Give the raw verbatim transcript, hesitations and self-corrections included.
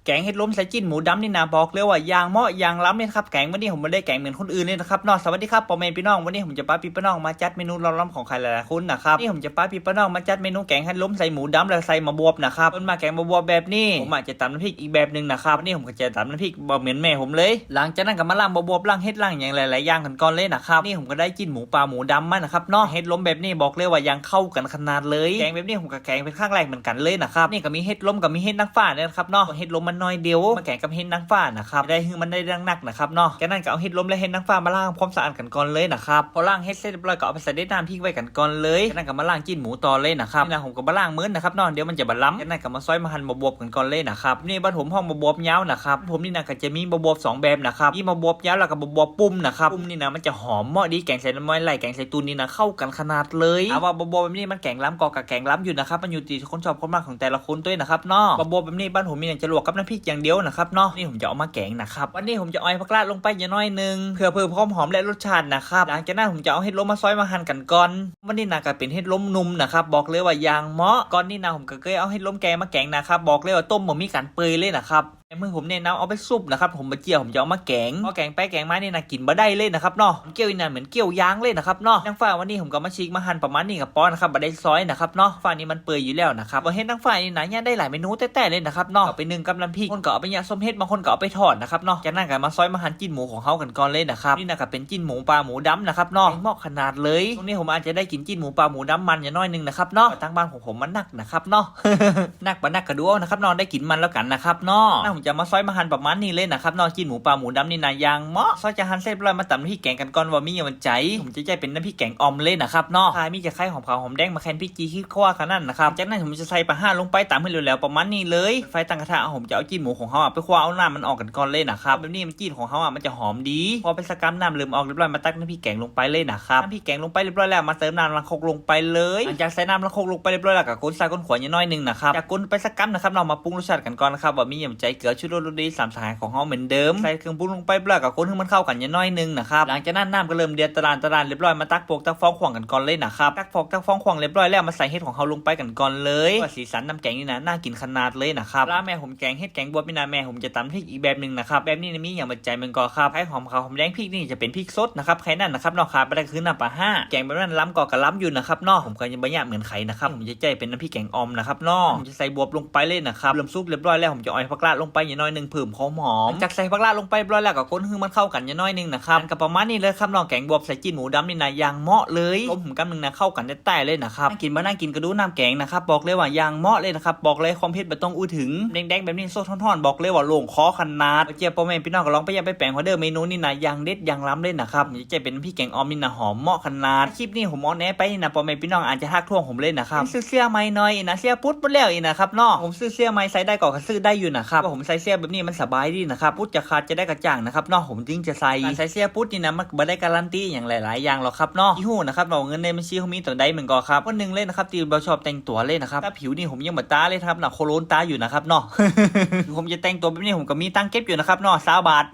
แกงเห็ดลมใส่จิ้นหมูดำนี่นะ บอกเลยว่าอย่างเหมาะอย่างล้ำเลยนะครับ แกงวันนี้ผมบ่ได้แกงเหมือนคนอื่นเลยนะครับเนาะ สวัสดีครับพ่อแม่พี่น้อง วันนี้ผมจะปาพี่ปาน้องมาจัดเมนูล้ำๆของใครหลายๆคนนะครับ นี่ผมจะปาพี่ปาน้องมาจัดเมนูแกงเห็ดลมใส่หมูดำแล้วใส่หมากบวบนะครับ เพิ่นมาแกงหมากบวบแบบนี้ ผมอาจจะตำน้ำพริกอีกแบบหนึ่งนะครับ นี่ผมก็จะตำน้ำพริกบ่เหมือนแม่ผมเลย หลังจากนั้นก็มาล้างหมากบวบ ล้างเห็ด ล้างอย่างหลายๆอย่างกันก่อนเลยนะครับ นี่ผมก็ได้จิ้นหมูปลาหมูดำมานะครับเนาะ เห็ดลมแบบนี้บอกเลยว่ายังเข้ากันขนาดเลย แกงแบบนี้ผมก็แกงเป็นครั้งแรกเหมือนกันเลยนะครับ นี่ก็มีเห็ดลมกับมีเห็ดนางฟ้าเนี่ยนะครับเนาะ เห็ดลมมันน้อยเดียว มาแกงกับเห็ดนางฟ้านะครับ ได้คือมันได้นักๆนะครับเนาะ จากนั้นก็เอาเห็ดลมและเห็ดนางฟ้ามาล้างความสะอาดกันก่อนเลยนะครับ พอล้างเห็ดเสร็จเรียบร้อยก็เอาไปใส่ในน้ำทิ้งไว้กันก่อนเลย จากนั้นก็มาล้างจิ้นหมูต่อเลยนะครับ นี่นะผมก็มาล้างมื้นนะครับเนาะ เดี๋ยวมันจะบ่ล้ำ จากนั้นก็มาซอยมาหั่นหมากบวบกันก่อนเลยนะครับ นี่บ้านผมฮ้องหมากบวบยาวนะครับ ผมนี่นะก็จะมีหมากบวบสองแบบนะครับ มีหมากบวบยาวแล้วก็หมากบวบปุ่มนะครับ ปุ่มนี่นะมันจะหอมเหมาะดี แกงใส่หน่อไม้ไล่ แกงใส่ตูนนี่นะเข้ากันขนาดเลย ถามว่าหมากบวบแบบนี้มันแกงล้ำก่อ ก็แกงล้ำอยู่นะครับ มันอยู่ที่คนชอบคนมักของแต่ละคนด้วยนะครับเนาะ หมากบวบแบบนี้บ้านผมมีอย่างจะลวกกับน้ำพริกอย่างเดียวนะครับเนาะ นี่ผมจะเอามาแกงนะครับ วันนี้ผมจะเอาผักลาดลงไปอย่างน้อยหนึ่ง เพื่อเพิ่มความหอมและรสชาตินะครับ หลังจากนั้นผมจะเอาเห็ดลมมาซอยมาหั่นกันก่อน วันนี้นะก็เป็นเห็ดลมหนุ่มนะครับ บอกเลยว่าอย่างเหมาะ ก่อนนี้นะผมก็เคยเอาเห็ดลมแกงมาแกงนะครับ บอกเลยว่าต้มบ่มีการเปื่อยเลยนะครับ แต่มื้อผมแนะนำเอาไปซุปนะครับ ผมบ่เจียว ผมจะเอามาแกง พอแกงไปแกงมานี่นะกินบ่ได้เลยนะครับเนาะ เคี่ยวอีกนานเหมือนเคี่ยวยางเลยนะครับเนาะ นางฟ้าวันนี้ผมก็มาฉีกมาหั่นประมาณนี้ก็พอนะครับ บ่ได้ซอยนะครับเนาะ ฟ้านี่มันเปื่อยอยู่แล้วนะครับ บ่เห็นนางฟ้านี่นะเนี่ยได้หลายเมนูแท้ๆเลยนะครับเนาะ เอาไปนึ่งกับน้ำพริก คนก็เอาไปยะส้มเห็ด บางคนก็เอาไปทอดนะครับเนาะ จากนั้นก็มาซอยมาหั่นจิ้นหมูของเฮากันก่อนเลยนะครับ นี่นะก็เป็นจิ้นหมูปลาหมูดำนะครับเนาะ เหมาะขนาดเลย ช่วงนี้ผมอาจจะได้กินจิ้นหมูปลาหมูดำมันอย่างน้อยหนึ่งนะครับเนาะ ทางบ้านของผมมันนักนะครับเนาะ นักบ่นักก็ดูเอานะครับเนาะ ได้กินมันแล้วกันนะครับเนาะ นะผมจะมาซอยมาหั่นประมาณนี้เลยนะครับเนาะ จิ้นหมูปลาหมูดำนี่นะอย่างเหมาะ ซอยจะหั่นเสร็จเรียบร้อยมาตำพริกแกงกันก่อนว่ามีอย่างมันใจ ผมจะใช้เป็นน้ำพริกแกงอ่อมเลยนะครับเนาะ ค่ะ มีจะไคร้หอมขาวหอมแดง มาแคนพริกจี ขี้ข้วาขนาดนั้นนะครับ จากนั้นผมจะใส่ปลาห้าลงไปตำให้เหลวๆประมาณนี้เลย ไฟตั้งกระทะ ผมจะเอาจิ้นหมูของเฮาอะไปคั่วเอาน้ำมันออกกันก่อนเลยนะครับ แบบนี้มันจิ้นของเฮาอะมันจะหอมดี พอไปสกัมน้ำเริ่มออกเรียบร้อย มาตักน้ำพริกแกงลงไปเลยนะครับ น้ำพริกแกงลงไปเรียบร้อยแล้ว มาเติมน้ำล้างครกลงไปเลย หลังจากใส่น้ำล้างครกลงไปเรียบร้อยแล้วก็คนใส่คนขวาอย่างน้อยหนึ่งนะครับ จากคนไปสกัมนะครับ เรามาปรุงรสชาติกันก่อนนะครับ ว่ามีอย่างใจ เกลือ ชูรส รสดี สามสหายของเฮาเหมือนเดิม ใส่เครื่องปรุงลงไปเรียบร้อยก็คนให้มันเข้ากันอย่างน้อยหนึ่งนะครับ หลังจากนั้นน้ำก็เริ่มเดือดตะลานตะลานเรียบร้อย มาตักโปกตักฟองขวางกันก่อนเลยนะครับ ตักโปกตักฟองขวางเรียบร้อยแล้ว มาใส่เห็ดของเฮาลงไปกันก่อนเลย ว่าสีสันน้ำแกงนี่นะน่ากินขนาดเลยนะครับ ร้านแม่ผมแกงเห็ดแกงบวบนี่นะ แม่ผมจะตำพริกอีกแบบหนึ่งนะครับ แบบนี้นะมีอย่างบัดใจมันก็ครับ ไคร้หอมขาวหอมแดง พริกนี่จะเป็นพริกสดนะครับ แค่นั้นนะครับเนาะ ขาดบ่ได้คือน้ำปลาห้า แกงแบบนั้นล้ำก็กะล้ำอยู่นะครับเนาะ ผมก็ยังบ่ยากเหมือนใครนะครับ ผมจะใช้เป็นน้ำพริกแกงอ่อมนะครับเนาะ ผมจะใส่บวบลงไปเลยนะครับ เริ่มสุกเรียบร้อยแล้ว ผมจะเอาผักลาดลงไปอย่างน้อยหนึ่ง เพิ่มความหอม จากใส่ผักลาดลงไปเรียบร้อยแล้วก็คนให้มันเข้ากันอย่างน้อยหนึ่งนะครับ ก็ประมาณนี้เลยครับเนาะ แกงบวบใส่จิ้นหมูดำนี่นะอย่างเหมาะเลย ต้มผมกำหนึ่งนะเข้ากันแท้ๆเลยนะครับ นั่งกินมานั่งกินก็ดูน้ำแกงนะครับ บอกเลยว่าอย่างเหมาะเลยนะครับ บอกเลยความเผ็ดบ่ต้องอู้ถึง แดงๆแบบนี้สดฮ้อนๆ บอกเลยว่าโล่งคอขนาด เจ้าพ่อแม่พี่น้องก็ลองไปอย่าไปแปลงหัวเด้อ เมนูนี่นะอย่างเด็ดอย่างล้ำเลยนะครับ ผมจะใช้เป็นน้ำพริกแกงอ่อมนี่นะหอมเหมาะขนาด คลิปนี้ผมออนแอร์ไปนี่นะ พ่อแม่พี่น้องอาจจะทักท้วงผมเลยนะครับ ซื้อเสื้อใหม่หน่อยนะ เสื้อปุ๊ดหมดแล้วอีกนะครับเนาะ ผมซื้อเสื้อใหม่ใส่ได้ก็ซื้อได้อยู่นะครับ ผมใส่เสื้อแบบนี้มันสบายดีนะครับ ปุ๊ดจะขาดจะได้กระจ่างนะครับเนาะ ผมจึงจะใส่ การใส่เสื้อปุ๊ดนี่นะมันบ่ได้การันตีอย่างหลายๆอย่างหรอกครับเนาะ ที่ฮู้นะครับเนาะ เงินในบัญชีเขามีเท่าใดมันก็ครับ คนหนึ่งเลยนะครับที่บ่ชอบแต่งตัวเลยนะครับ ถ้าผิวนี่ผมยังบ่ตาเลยนะครับเนาะ โคโลนตาอยู่นะครับเนาะ ผมจะแต่งตัวแบบนี้ผมก็มีตังค์เก็บอยู่นะครับเนาะ ซาวบาท